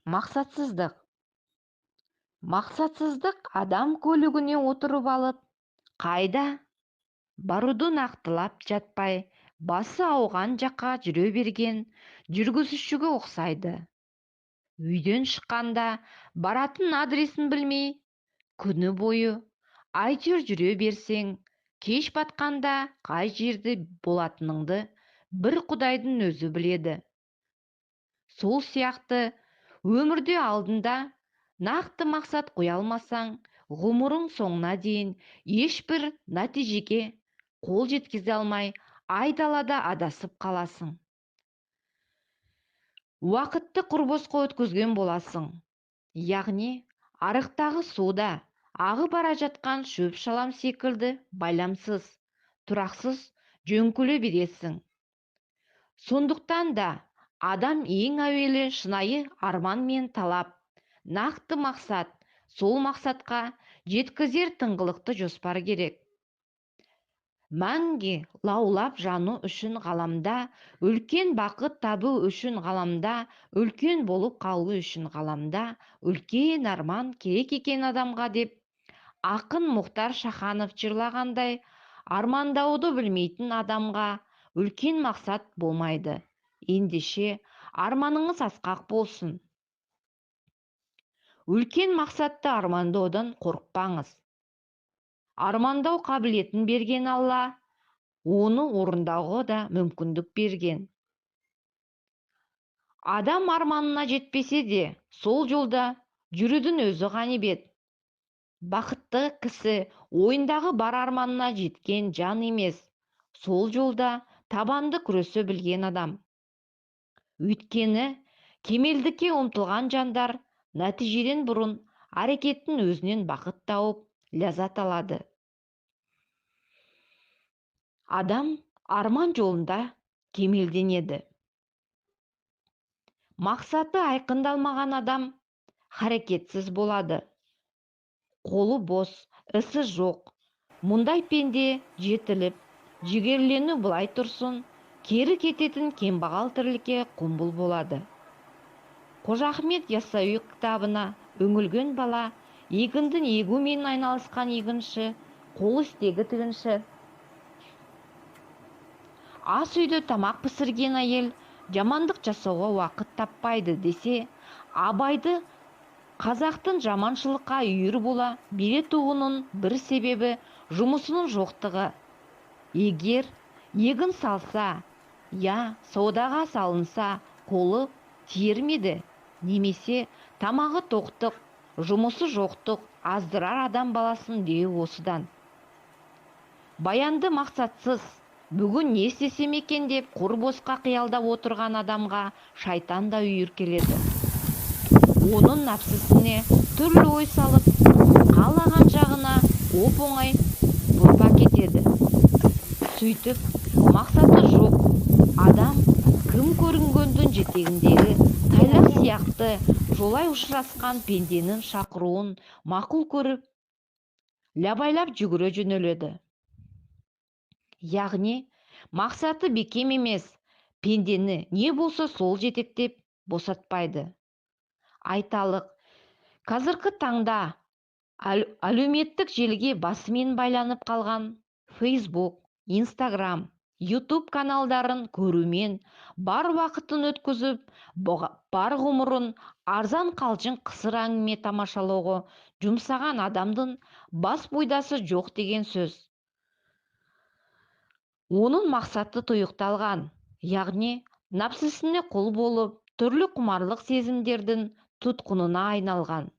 Мақсатсыздық. Мақсатсыздық адам көлігіне отырып алып, қайда баруды нақтылап жатпай, басы ауған жаққа жүре берген жүргізушіге ұқсайды. Үйден шыққанда баратын адресін білмей, күні бойы әйтеуір жүре берсең, кеш батқанда қай жерде болатыныңды бір Құдайдың өзі біледі. Сол сияқты өмірде алдында нақты мақсат қоя алмасаң, ғұмырың соңына дейін ешбір нәтижеге қол жеткізе алмай, айдалада адасып қаласың. Уақытты құр босқа өткізген боласың. Яғни, арықтағы суда ағып бара жатқан шөп-шалам секілді байламсыз, тұрақсыз жөңкіле бересің. Сондықтан да адам ең әуелі шынайы арман мен талап, нақты мақсат, сол мақсатқа жеткізер тыңғылықты жоспар керек. Мәңгі лаулап жану үшін ғаламда, үлкен бақыт табу үшін ғаламда, үлкен болып қалу үшін ғаламда, үлкен арман керек екен адамға деп ақын Мұхтар Шаханов жырлағандай, армандауды білмейтін адамға үлкен мақсат болмайды. Ендеше, арманыңыз асқақ болсын. Үлкен мақсатты армандаудан қорықпаңыз. Армандау қабілетін берген Алла, оны орындауға да мүмкіндік берген. Адам арманына жетпесе де, сол жолда жүрудің өзі ғанибет. Бақытты кісі ойындағы бар арманына жеткен жан емес, сол жолда табанды күресе білген адам. Өйткені кемелдікке ұмтылған жандар нәтижеден бұрын әрекеттің өзінен бақыт тауып, ләззат алады. Адам арман жолында кемелденеді. Мақсаты айқындалмаған адам харекетсіз болады. Қолы бос, ісі жоқ. Мұндай пенде жетіліп, жігерлену былай тұрсын, кері кететін кембағал тірлікке құмбыл болады. Қожа Ахмет Яссауи кітабына үңілген бала, егінді егумен айналысқан егінші, қол істегі тігінші, ас үйде тамақ пісірген әйел жамандық жасауға уақыт таппайды десе, Абайды қазақтың жаманшылыққа үйір бола беретуінің бір себебі жұмысының жоқтығы. Егер егін салса, я саудаға салынса, қолы тиер ме еді? Немесе тамағы тоқтық, жұмысы жоқтық аздырар адам баласын деуі осыдан. Баянды мақсатсыз, бүгін не істесем екен деп құр босқа қиялдап отырған адамға шайтан да үйір келеді. Оның нәпсісіне түрлі ой салып, қалаған жағына оп-оңай бұрып әкетеді. Сөйтіп, мақсаты жоқ адам кім көрінгендің жетегіндегі тайлақ сияқты жолай ұшырасқан пенденің шақыруын мақұл көріп, лабайлап жүгіре жөнеледі. Яғни, мақсаты бекем емес, пендені не болса сол жетектеп босатпайды. Айталық, қазіргі таңда әлеуметтік желіге басымен байланып қалған Facebook, Instagram, YouTube каналдарын көрумен бар уақытын өткізіп, бар ғұмырын арзан қалжың қысыр әңгіме тамашалауға жұмсаған адамдың бас бұйдасы жоқ деген сөз. Оның мақсаты тұйықталған, яғни нәпсісіне құл болып, түрлі құмарлық сезімдердің тұтқынына айналған.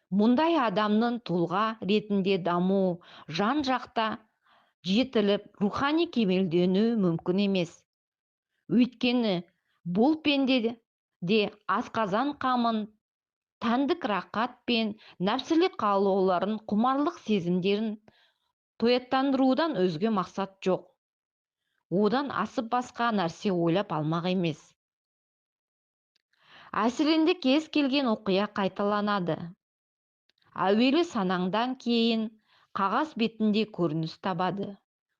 Мұндай адамның тұлға ретінде даму, жан-жақта жетіліп, рухани кемелденуі мүмкін емес. Өйткені бұл пенде де асқазан қамын, тәндік рақат пен нәпсілік қалауларын, құмарлық сезімдерін тояттандырудан өзге мақсат жоқ. Одан асып басқа нәрсе ойлап алмақ емес. Әсіренде кез келген оқиға қайталанады. Әуелі санаңдан кейін қағаз бетінде көрініс табады,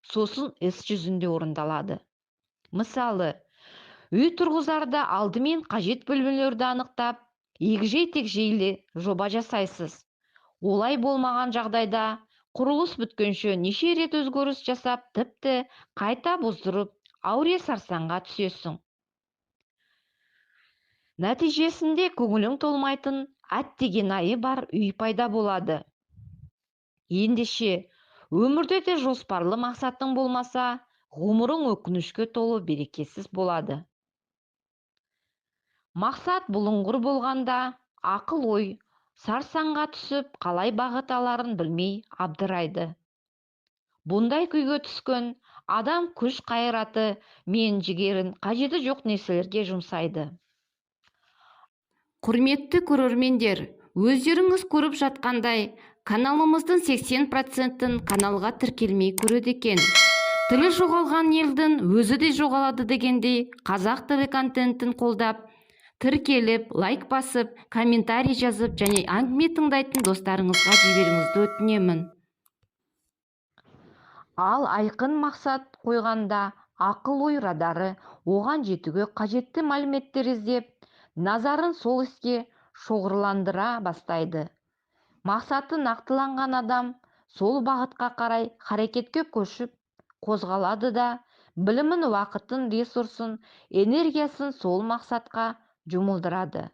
сосын іс жүзінде орындалады. Мысалы, Үй тұрғызарда алдымен қажет бөлмелерді анықтап, егжей-тегжейлі жоба жасайсыз. Олай болмаған жағдайда құрылыс біткенше неше рет өзгеріс жасап, тіпті қайта бұздырып, әуре сарсаңға түсесің. Нәтижесінде көңілің толмайтын әттеген-айы бар үй пайда болады. Ендеше, өмірде де жоспарлы мақсатың болмаса, ғұмырың өкінішке толы берекесіз болады. Мақсат бұлыңғыр болғанда, ақыл ой сарсаңға түсіп, қалай бағыт аларын білмей абдырайды. Бұндай күйге түскен адам күш қайраты мен жігерін қажеті жоқ нәрселерге жұмсайды. Құрметті көрермендер, өздеріңіз көріп жатқандай, каналымыздың 80%-ін каналға тіркелмей көреді екен. Тілі жоғалған елдің өзі де жоғалады дегендей, қазақ тілі контентін қолдап, тіркеліп, лайк басып, комментарий жазып және әңгіме тыңдайтын достарыңызға жіберуіңізді өтінемін. Ал айқын мақсат қойғанда ақыл-ой радары оған жетуге қажетті мәліметтер іздеп, назарын сол іске шоғырландыра бастайды. Мақсаты нақтыланған адам сол бағытқа қарай харекетке көшіп, қозғалады да, білімін, уақытын, ресурсын, энергиясын сол мақсатқа жұмылдырады.